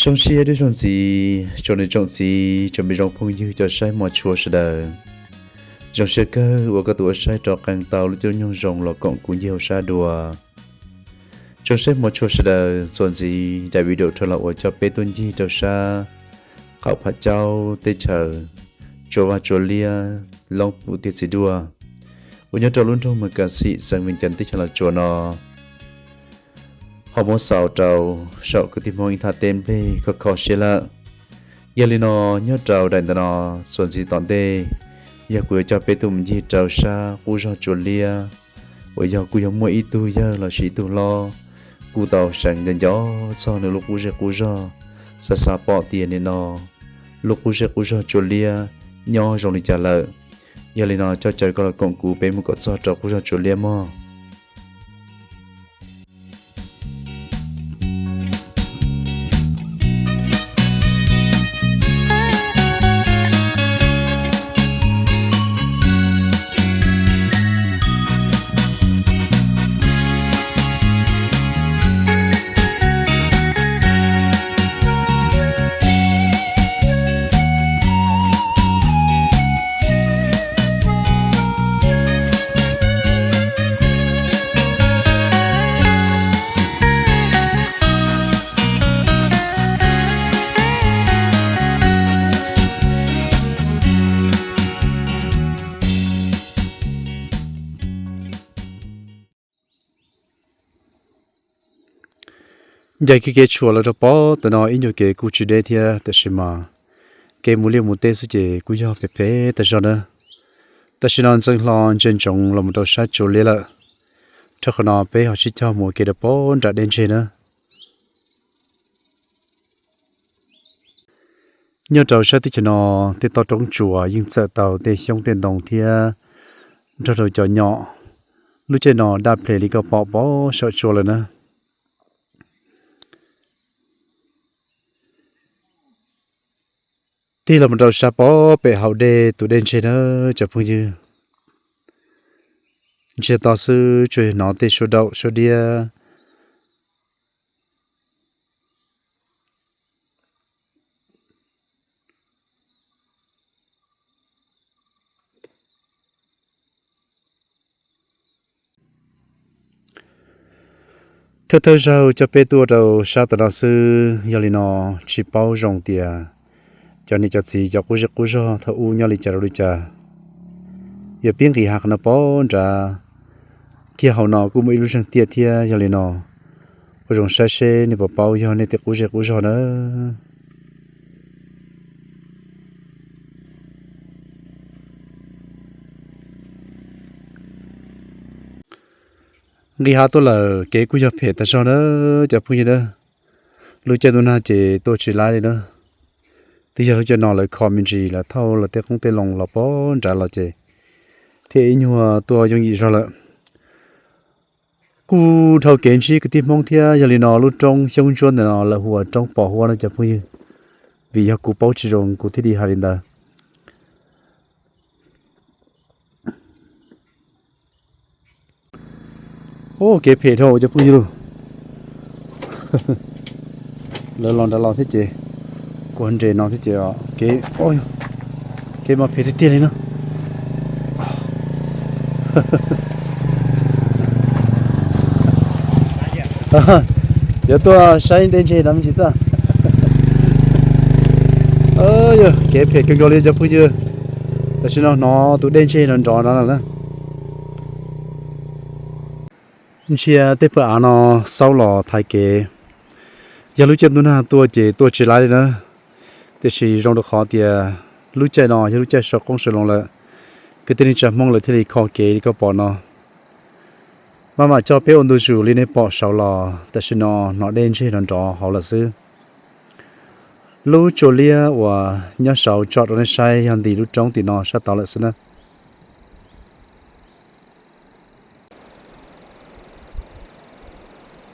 Zoo siab dua zaug ntxiv tsoom niam tsoom txiv tsoom pej zoo phooj ywg cov saib hmov tshua sawv daws. Zoo siab kawg uas koj tus ua saib rov qee tau lub caij lub nyoog zoo los koom kuv ncig hauv sab dua. Tsoom saib hmov tshua sawv daws, txuas ntxiv daim video dhau los uas coj peb tuaj ncig rau sab qaum Pham Caub teb chaws, tsuas vaj tsuas liab, loob puv tiaj txiv duaj, uas nyob rau lub nroog Mes Kas Xim xeev Vias Cas teb chaws Los Tsuas no, ho muab xaus rau saum kwv tij Hmoob ib thaj teb nplej kho kho siab lawm. Yog li no, nyob rau daim ntawm no, txuas ntxiv tom ntej, yog kuv yuav coj peb tuaj mus ncig rau sab qub zog Tsuas Liab, uas yog kuj yog muaj ib tug yawg lossis ib tug hlob kuj tau seev nco nco txog nws lub qub zej qub zog, xav xav pom tias nim no lub qub zej qub zog Tsuas Liab nyob zoo li cas lawm. Yog li no, coj caw koj los koom kuv peb mus kom txog rau qub zog Tsuas Liab mog. Ncaim kiag kev tshuam los rau pem tom no ib nyuag kev kuj tsis deb thiab, tab sis mas kev mus liaj mus teb xwb ces kuj yog phem phem tag zog na. Tam sim no ntxeev hlo ntsia ntsoov los mus rau sab Tsuas Liab lawm, rau qhov no peb ho sib cog mus ua ke rau pem nram dej ntseg na. Nyob rau sab teb chaws no, tej toj roob tsuas yeej txawm tau tej xyoob tej ntoo thiab nrog rau cov nyom. Lub caij no daj ples li koj pom pem saum tsua lawm na. Tig los mus rau sab pem hauv dej tus dej ntseg na cov phooj ywg. Ntsiag to xwb tsuas hnov tej suab daum suab diab. Thawj thawj zaug coj peb tuaj rau sab tom no xwb, yog li no tsis paub zoo tias cov niam cov txiv cov qub zej qub zog thaum ub nyob li cas rau li cas. Yog pib nqis hav qhov no pem nrad kiag hauv no kuj muaj ib lub zeeg tiaj thiab, yog li no ua zoo saib seb nej puas paub yog nej tej qub zej qub zog na. Nqis hav tuaj lawm kev kuj yog phem tag zog na cov phooj ywg na. Lub caij ntuj nag ces tuaj tsis laib li na. Twb yog lub caij no lawv kho me ntsis lawv thauj lawv tej qoob tej loo los pem nrad los ces thiaj ib nyuag tuaj yooj yim zog lawm. Kuj dhau kev ntsib kwv tij Hmoob thiab, yog li no lub roob xyoob ntsuab ntawm no lawv hu ua roob Pos Huab no cov phooj ywg. Vim yog kuv paub tsis zoo kuv thiaj li hais li ntawd. Kev phem dhau cov phooj ywg lauj. Lawv los nrad los thiab ces kuv nres no thiab ces kev, kev mas phem tiag tiag li no. Yuav tuaj saib dej ntseg no me ntsis xwb. Kev phem kawg nkaus li cov phooj ywg. Tam sim no hnov tus dej ntseg no nrov no na. Ntsia tej pawg av no xaub los thaiv kev. Yog lub caij ntuj nag tuaj ces tuaj tsis laib li na. Tiam sis zoo rau qhov tias lub caij no yog lub caij sau qoob sau loo lawm, kwv tij neej tsa Hmoob lawv thiaj li kho kev li koj pom no. Maj mam coj peb ua ntu zus li nej pom saud los tam sim no hnov dej ntseg no nrov hauv lawm xwb. Lub tsua liab uas nyob saud tsom rau nej saib yog ntim lub roob tim no sab tod lawm xwb na.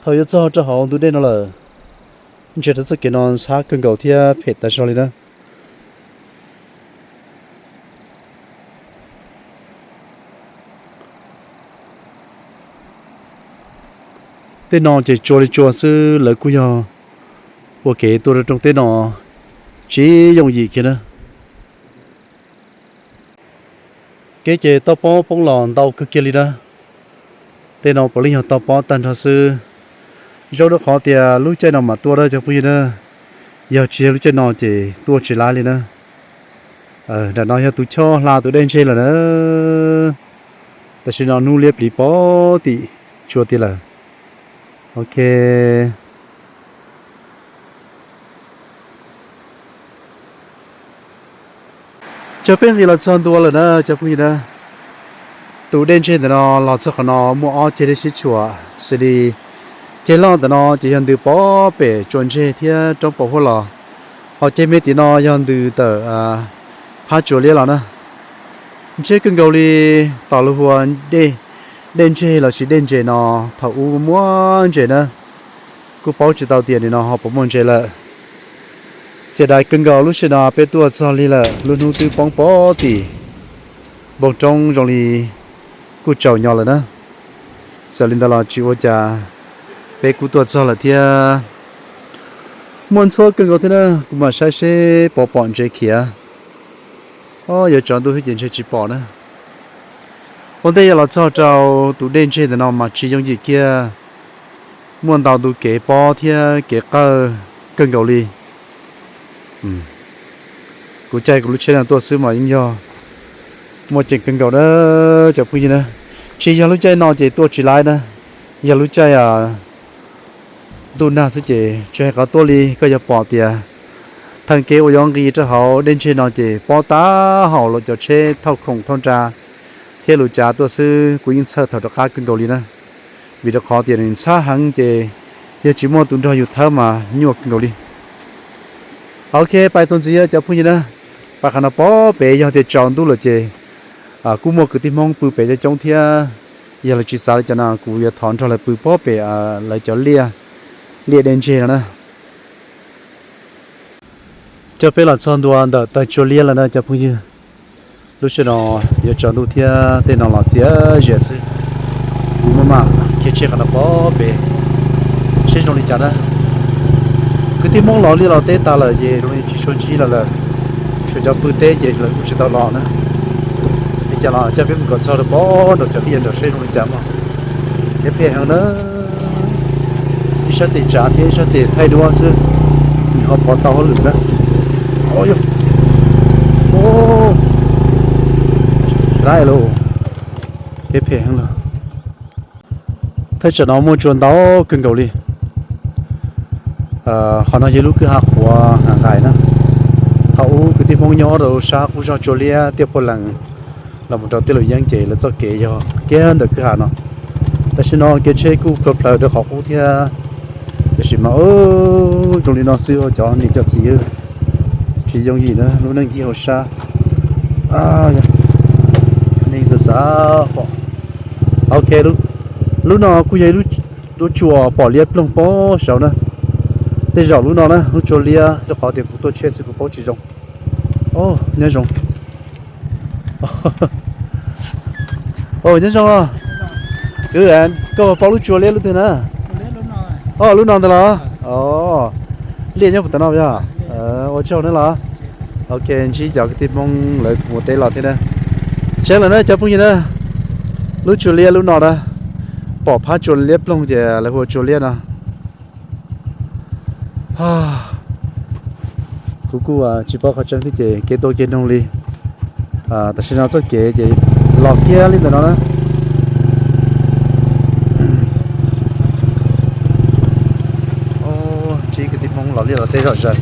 Thaum yuav txog rau hauv ntug dej no lawm, ntsia rau txoj kev no ntxhab kawg nkaus thiab phem tas zog li na. Tej no ces tsua li tsua xwb, lawv kuj yog ua kev tuaj rau rooj teb no tsis yooj yim kiag na. Kev ces toj pob poob los ntau kawg kiag li na. Tej no puav leej yog toj pob tag nrho xwb. Zoo rau qhov tias lub caij no mam tuaj na cov phooj ywg na, yog tsis yog lub caij no ces tuaj tsis laib li na. Nram no yog tus choj hla tus dej ntseg lawm na. Tam sim no hnub liab pliv pog tim tsua tiag lawm. Ok. Cov peb nqis los txog ntua lawm na cov phooj ywg na. Tus dej ntseg ntawm no los txog qhov no muaj ob ceg dej sib tshuam xws li ceg loj ntawm no ces yog ntws pov pem tsua ntseg thiab roob pos huab los, ho ceg me tim no yog ntws tawm phab tsua liab los na. Ntseb kawg nkaus li. Tos lub hu ua dej ntseg lossis dej ntses no thaum ub muaj ntses na, kuj paub tsis tau tias nim no ho puas muaj ntses lawm. Xiam dais kawg nkaus lub sij no peb tuaj txog li lawm lub hnub twb poob pov tim npoo roob zoo li kuj tsaus nyo lawm na. Txawm li ntawd los tsis ua cas, peb kuj tuaj txog lawm thiab. Muaj ntxhuab kawg nkaus thiab na, kuv mam saib seb puas pom ntses khiav. Yuav tsaus ntuj thiab ces ntshe tsis pom na. Ua ntej yuav los txog rau tus dej ntseg ntawm no mas tsis yooj yim kiag, muaj ntau tus kev pob thiab kev qawj kawg nkaus li. Kuv caij kuv lub tsheb no tuaj xwb mas yeej yog muaj ceem kawg nkaus na cov phooj ywg na. Tsis yog lub caij no ces tuaj tsis laib na, yog lub caij ntuj nag xwb ces tsis hais qhov tuaj li koj yuav pom tias theej kev uas yuav nqis rau hauv dej ntseg no ces pob tab haum los cov tsheb thauj khoom thauj nra thiab lus cav tuaj xwb kuv yeej txhawj thaum rov qab kawg nkaus li na. Vim rau qhov tias nws ntxhab heev ces yog tsis muaj tus nrog yus thawb mas nyuaj kawg nkaus li. Ok, pais txuas ntxiv cov phooj ywg na, pais qhov no pov pem yog tias tsaus ntuj lawm ces kuj muaj kwv tij Hmoob pw pem coob coob thiab. Yog lawv tsis xav li cas no kuv yuav thov nrog lawv pw pov pem lawv cov liaj, liaj dej ntseg no na. Coj peb los txog ntua ntawm taw tsua liab lawm na cov phooj ywg. Lub sij no yuav tsaus ntuj thiab tej no los txias zias xwb. Kuv maj mam khiav tseg qhov no pov pem seb zoo li cas na. Kwv tij Hmoob los liaj los teb tas lawm ces zoo li tsis tshua ntsib lawm lawm, tshuav cov pw teb ces lawv kuj tsis tau los na. Li cas los coj peb mus kom txog rau pov nram cov liaj nram seb zoo li cas mog. Kev phem heev na, ib sab tes tsav thiab ib sab tes thaij duab xwb, nws ho pov tau hauj lwm na. Laib lauj, kev phem heev lawm. Thaj tsam no muaj tsua ntau kawg nkaus li. Qhov no yog lub kwj ha qhuav Nqais na. Thaum ub kwv tij Hmoob nyob rau sab qub zog tsua liab tiaj Phaj Lees los mus rau tiaj Lus Yeeb ces lawv txoj kev yog kiag ntawm kwj ha no. Tam sim no kev tsheb kuj plhawv plhawv rau qhov qub thiab, tiam sis mas zoo li no xwb cov niam cov txiv, tsis yooj yim na lub neej nyob hauv sab. Neeg xav xav pom. Ok, lub no kuj yog lub tsua pom liab ploog pem saud na. Tej zaum lub no na lub tsua liab, rau qhov tias kuv tuaj tsheb xwb kuv paub tsis zoo. Nyob zoo. Nyob zoo. Koj paub lub tsua liab lub twg na? O, lub no ntawd los? Liaj nyob puag tom no yog? Ua tsaug na los. Ok, ntsib cov kwv tij Hmoob lawv mus teb los thiab na. Tseeb lawm na cov phooj ywg na, lub tsua liab lub no na, pom phab tsua liab ploog ces lawv hu ua tsua liab no. Kuv kuj tsis paub qhov tseeb thiab ces kev tuaj kev noog li. Tam sim no txoj kev ces los kiag li ntawm no na. Ntsib kwv tij Hmoob los liaj los teb zom zaws.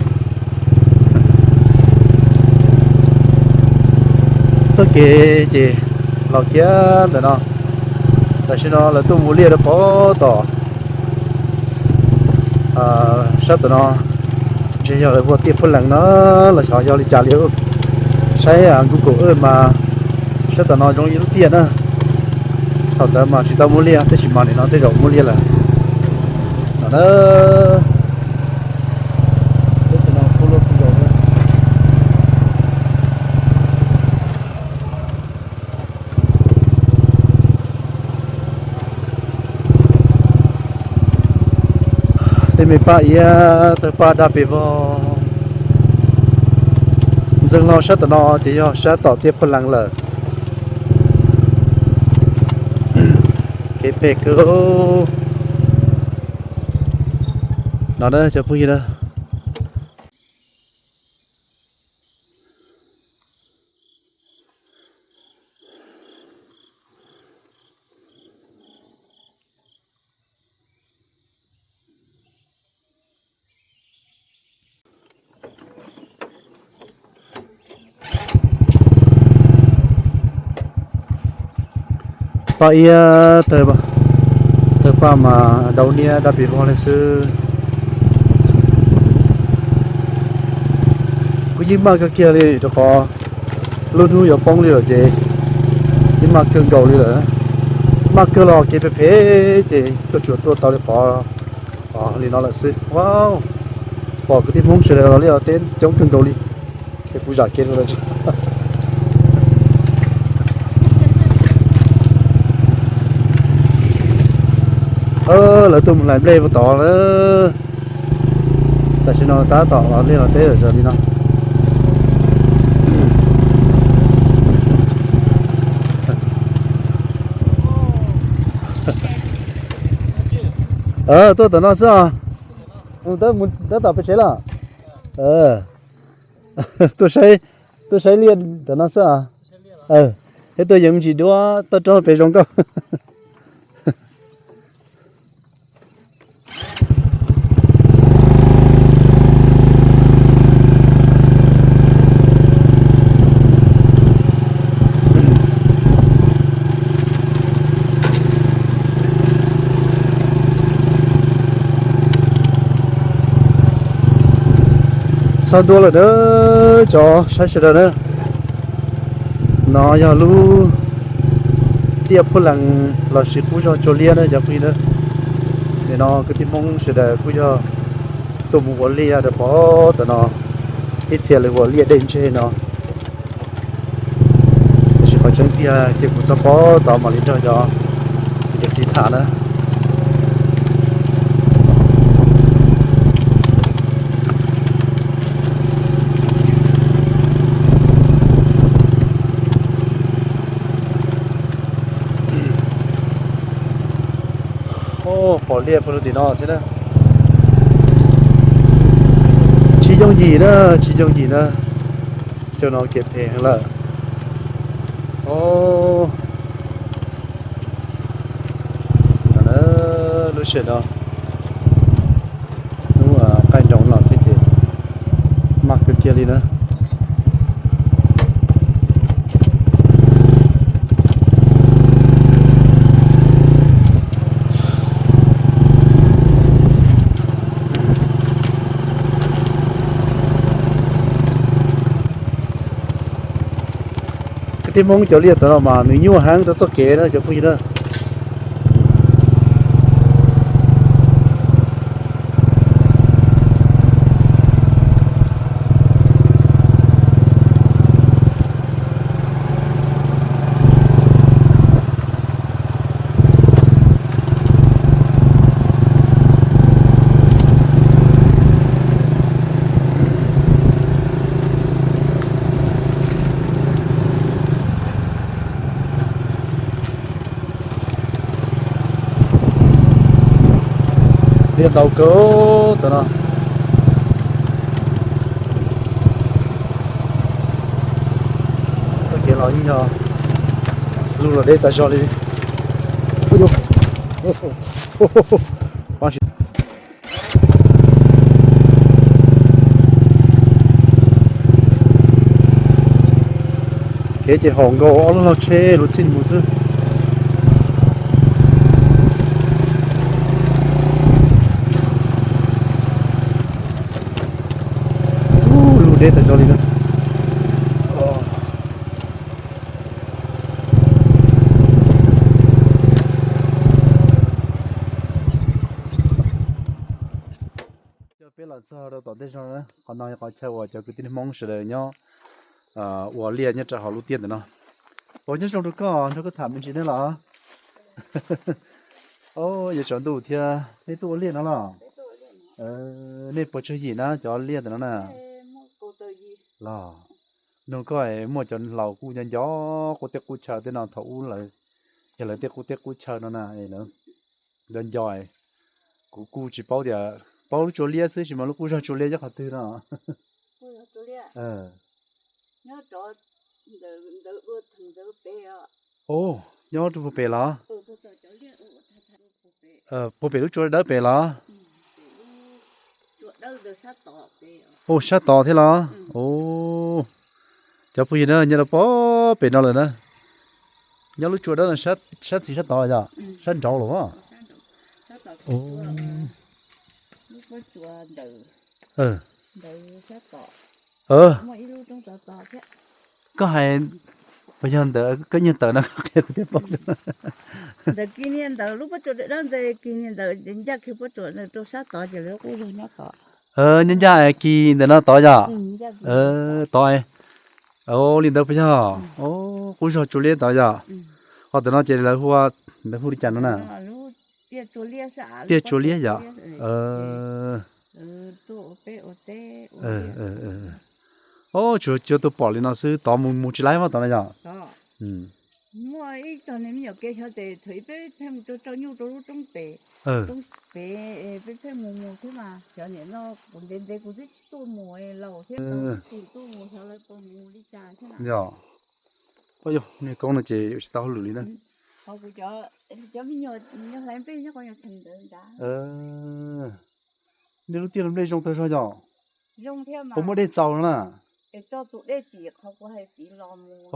Txoj kev ces los kiag ntawm no. Tam sim no lawv tuaj mus liaj rau pem tom sab tom no, ntshe yog lawv hu ua tiaj Phaj Lees no los xyov yog li cas li. Saib Google Earth mas sab tom no zoo ib lub tiaj na. Thaum ntawd mas tsis tau muaj liaj tab sis mas nim no tej zaum muaj liaj lawm no na. Tej me Paj Iab tawg paj dab pes vog. Ntxeev los sab tom no ces yog sab tom tiaj Phuj Lees lawm. Kev phem kawg no na cov phooj ywg na. Paj Iab tawg paj mas daus niab dab pes vog li xwb. Kuv yeej maj kawg kiag li rau qhov lub hnub yuav poob li lawm ces yeej maj kawg nkaus li lawm. Maj kawg los kev phem phem ces tuaj tsuas tuaj tau li qhov li no lawm xwb. Wow, pom kwv tij Hmoob sawv daws los liaj los teb coob kawg nkaus li. Ces kuv zam kev rau lawv tso. Lawv tuaj mus hlais nplej puag tod lawm. Tam sim no tab tom los liaj los teb lawm li no. Tuaj tom no xwb os. Tab tom pem tsev los. Tuaj saib liaj tom no xwb os. Thiab tuaj yeem me ntsis duab toj roob pem zoo nkauj. Txog ntua lawm na cov saib sawv daws na. No yog lub tiaj Phuj Lees lossis qub zog Tsua Liab na cov phooj ywg na. Nim no kwv tij Hmoob sawv daws kuj yog tuaj mus ua liaj rau pem tom no, ib txhia lawv ua liaj dej ntseg no. Tiam sis qhov tseeb tiag ces kuv txog pem tod mam li nrog cov niam txiv tham na. Pom liaj puag tim no thiab na. Tsis yooj yim na, tsis yooj yim na. Xyoo no kev phem heev lawm. Lub sij hawm no, lub qaij nroos no thiab ces maj kawg kiag li na. Kwv tij Hmoob cov liaj tom no mas nws nyuaj heev rau txoj kev na cov phooj ywg na. Liaj ntau kawg tom no. Txoj kev los yeej yog lub los deb tas zog li. Kev ces haum nkaus ob lub hlau tsheb luv txhij mus xwb. Lub deb tas zog li na. Coj peb los txog rau tom tej zog na, qhov no yog qhov chaw uas cov kwv tij Hmoob sawv daws nyob ua liaj nyob rau hauv lub tiaj ntawm no. Ua nyob zoo rau koj, nrog koj tham me ntsis nej los. Yuav tsaus ntuj thiab, nej tuaj ua liaj no los? Nej puas tsawg yim na cov liaj ntawm no na? Los, nug koj es muaj cov laus kuj nco nco qub teb qub chaw tej no thaum ub lawv, yog lawv tej qub teb qub chaw no na, nco nco. Kuv kuj tsis paub tias, paub lub tsua liab xwb tsis mas lub qub zog tsua liab nyob qhov twg no. Nyob rau puag pem los? Puag pem lub tsua dawb pem los? Ua sab tod thiab los? Cov phooj ywg na, nyob rau puag pem no lawm na. Nyob lub tsua dawb no, sab txiv sab tod yog sab nraud los? Koj hais, puas yog ntawm koj nyiag tawm no qhia kuv thiaj paub. Ntawm kis niag ntawd lub pob tsuas dawb ntawd, kis niag ntawd ncaj kiag pob tsuas rau sab tod ces lawv qub zog nyob tod. Nyob ncaj kis ntawm no tod yom? Tod. Li ntawd puas yog? Qub zog tsua liab tod yom? Ho ntawm no ces lawv hu, lawv hu li cas no na? Tiaj tsua liab yom? Os, tsuas cua tuaj pom li no xwb, tod mus mus tsis laib mog tod no yom? Muaj ib tog niag me nyuam kev xyov tes thaum ub peb pheej mus rau tsaus nyuj rau lub roob pem, roob pem, peb pheej mus mus thiab mas xyov nim no kuv ntev ntev kuv twb tsis tuaj mus laus thiab, thaum ub tuaj mus xyov lawv puas mus li cas thiab na. Yog, niag koob no ces yuav tsis tau hauj lwm li na. Cov me nyuam nyob hlais nplej nyob qhov nyuag theem ntawd ntag. Nej lub tiaj lub nplej zoo tag zog yom? Zoo thiab mas. Puas muaj dej txaus no na? Es tso tus dej tim qhov kuv hais tid los mus.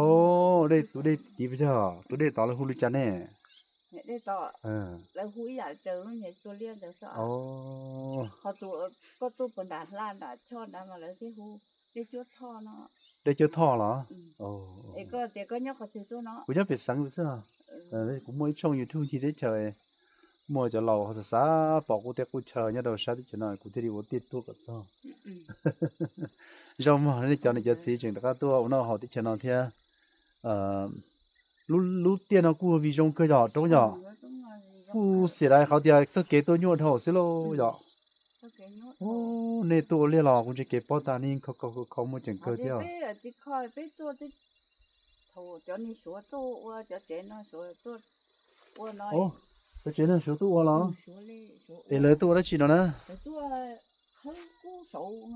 Dej, tus dej tid puas yog tus dej tod lawv hu li cas ne? Dej tod, lawv hu ib yam raws lub niag tsua liab ntawd xwb. Ho tus koj tuaj puag nram hla nram choj nrad mas lawv thiaj hu dej cuab thoj no. Dej cuab thoj los? Es koj tias koj nyob qhov twg tuaj no? Kuv nyob pem xeev xwb. Kuv muaj ib tshooj YouTube Ncig Teb Chaws, muaj cov laus ho xav xav pom qub teb qub chaw nyob rau sab teb chaws no kuv thiaj li ua tiaj tuaj kom txog. Zoo mog, nej cov niam cov txiv tseem rov qab tuaj ua noj haus teb chaws no thiab. Lub tiaj no kuj vim zoo kawg yog roob yog, kuj xiam dai qhov tias txoj kev tuaj nyuaj dhau xwb lauj yom. Nej tuaj ua liaj los kuv ntsia kev pob tag nej kho kho kho muaj ceem kawg thiab. Cov tsev no Suav tuaj ua los? Es lawv tuaj ua dab tsi no na? Saum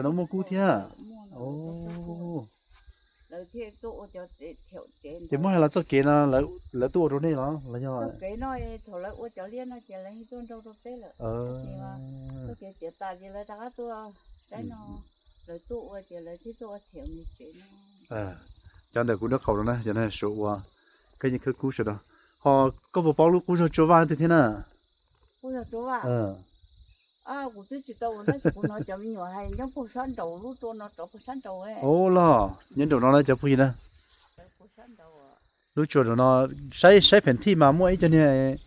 no muaj kub thiab. Ces muab hais los txoj kev no lawv tuaj ua rau nej los los yog? Cov ntawm kuv nraub qaum no na, cov no Suav ua, khawb yeej khawb kub sawv daws. Ho koj puas paub lub qub zog Tsua Vaj twg thiab na? Ua los nyob nraum no na cov phooj ywg na. Lub tsua nraum no, saib saib pheem thij mas muaj ib co niag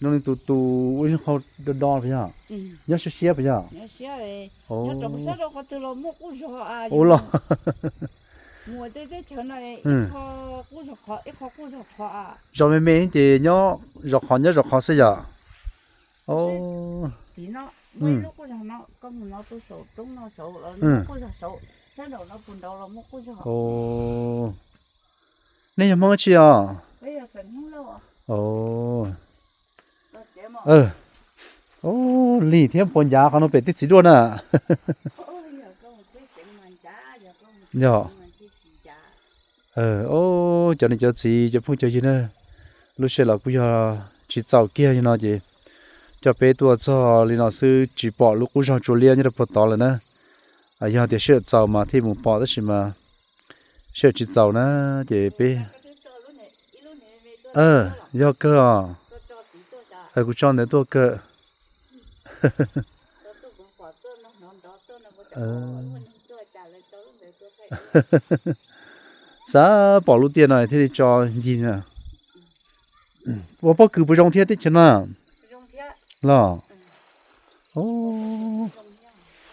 no, tus tus ua ib qho do do puas yog? Nyob siab siab puas yog? Ua los zos me me ces nyob zos qhov nyob zos qhov xwb yom. Nej yog Hmoob dab tsi os? Lig thiab puas ncav qhov no pem tej txiv duaj na. Yog, cov niam cov txiv cov phooj cov ywg na, lub sij hawm los kuj yog tsis txaus kiag li no ces coj peb tuaj txog li no xwb tsis pom lub qub zog Tsua Liab nyob rau puag tod lawm na. Yog tias sij hawm txaus mas thiaj mus pom tab sis mas sij hawm tsis txaus na ces peb, yog kawg os. Kuv tso ntawd tuaj kawg. Xav pom lub tiaj no thiaj li tso ncig na. Ua pob kws puas zoo thiab teb chaws no los?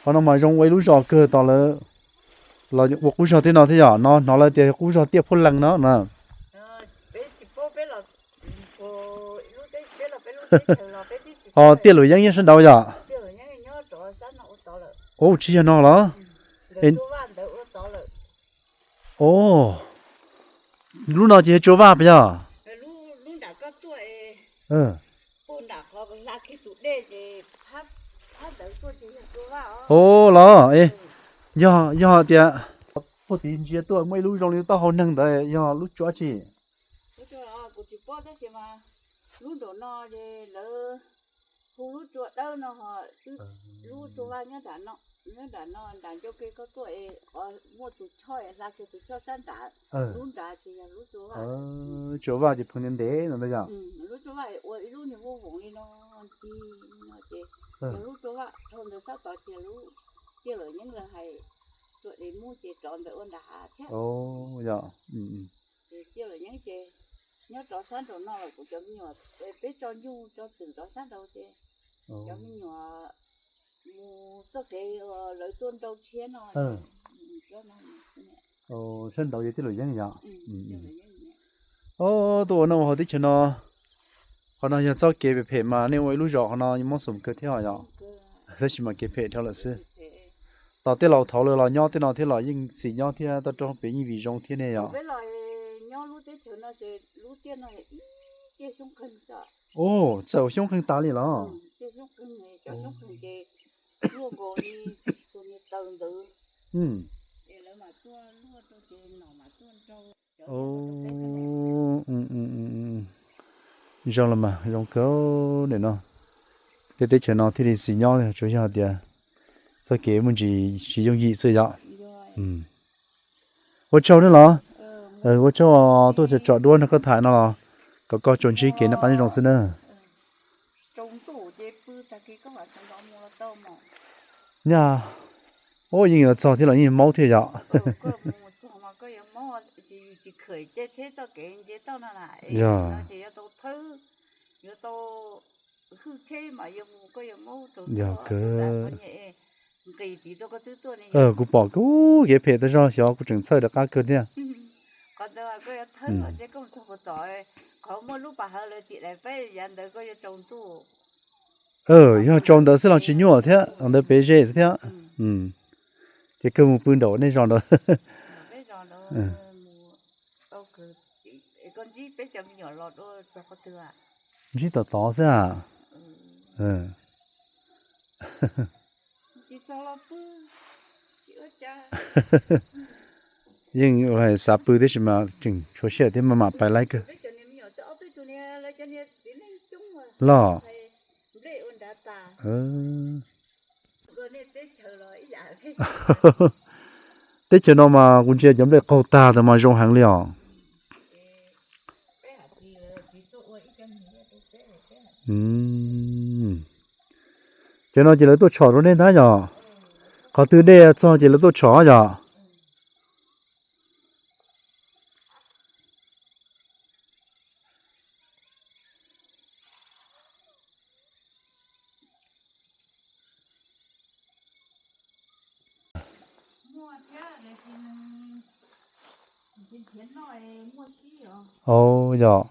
Qhov no mas zoo ua ib lub zos kawg tos lawv los ua qub zog tej no thiab yom, no hnov lawv tias qub zog tiaj Phuab Lees no na. Ho tiaj Luam Yeeb nyob sab nraud yom? Ua tsis yog no los? Ua, lub no ces yog tsua vaj puas yog? Ua los, yog, yog tias puag tim ntsia tuaj muaj ib lub zoo li taub hau neeg ntawd yog lub tsua tsi? Lub tsua, kuv tsis paub tab sis mas lub nraum no ces lawv hu lub tsua dawb no, lub tsua vaj nyob nram no, nyob nram no nram ncauj ke koj tuaj es muaj tus choj hla kiag tus choj sab nrad, lub nrad ces yog lub tsua vaj. Tsua vaj ces pheej ntev ntev no ntag yog? Lub tsua vaj ua ib lub niag vooj voov li no ncig no ces yog lub tsua vaj. Dhau ntawd sab tod ces lub Tiaj Luam Yeeb lawv hais tsua des muj ces rov ntawd ua nram hav thiab. Ces Tiaj Luam Yeeb ces nyob rov sab nraum no los kuv cov me nyuam, peb tso nyuj tso twm rov sab nraud ces cov me nyuam mus txoj kev lawv tuaj nrau tshiab no. Sab nraud yog Tiaj Luam Yeeb yom? Tuaj ua noj ua haus teb chaws no. Qhov no yog txoj kev phem phem mas nej ua ib lub zos qhov no yeej mob xum kawg thiab yom? Tab sis mas kev phem dhau lawm xwb. Tos tej laus thaud lawv los nyob tej no thiab los yeej xis nyob thiab, tau rau pem yeej vim zoo thiab ne yom? Ua, txawm xyoob qeeg tas li los? Zoo los mas zoo kawg nim no. Tej teb chaws no thiaj li xis nyob tsuas yog tias txoj kev muaj ntsis tsis yooj yim xwb yom. Ua tsaug nawb los? Ua tsaug tuaj tsom duab nrog koj tham no los, kom koj tsuas ntsib kev noj qab nyob zoo xwb na. Nyaj, ua yeej yuav txog thiab los yeej maub thiab yom? Yog, yog kawg. Kuv pom kuv kev phem tas zog xyov kuv tseem txhawj rov qab kawg thiab. Yog tsaus ntawd xwb los tsis nyuaj thiab, ntawd pem ze xwb thiab. Ces kawg mus pw nraum nej zos nraud. Ntsib tom tod xwb a. Yeej xav pw thiab sis mas tseem tshuav sij hawm thiab maj mam pais laib kawg. Los, teb chaws no mas kuv ntsia cov nplej qaug tag tas mas zoo heev li os. Cov no ces lawv tuaj tshom rau nej ntag yom? Qhov twg dej txog ces lawv tuaj tshom yom? Au, yog.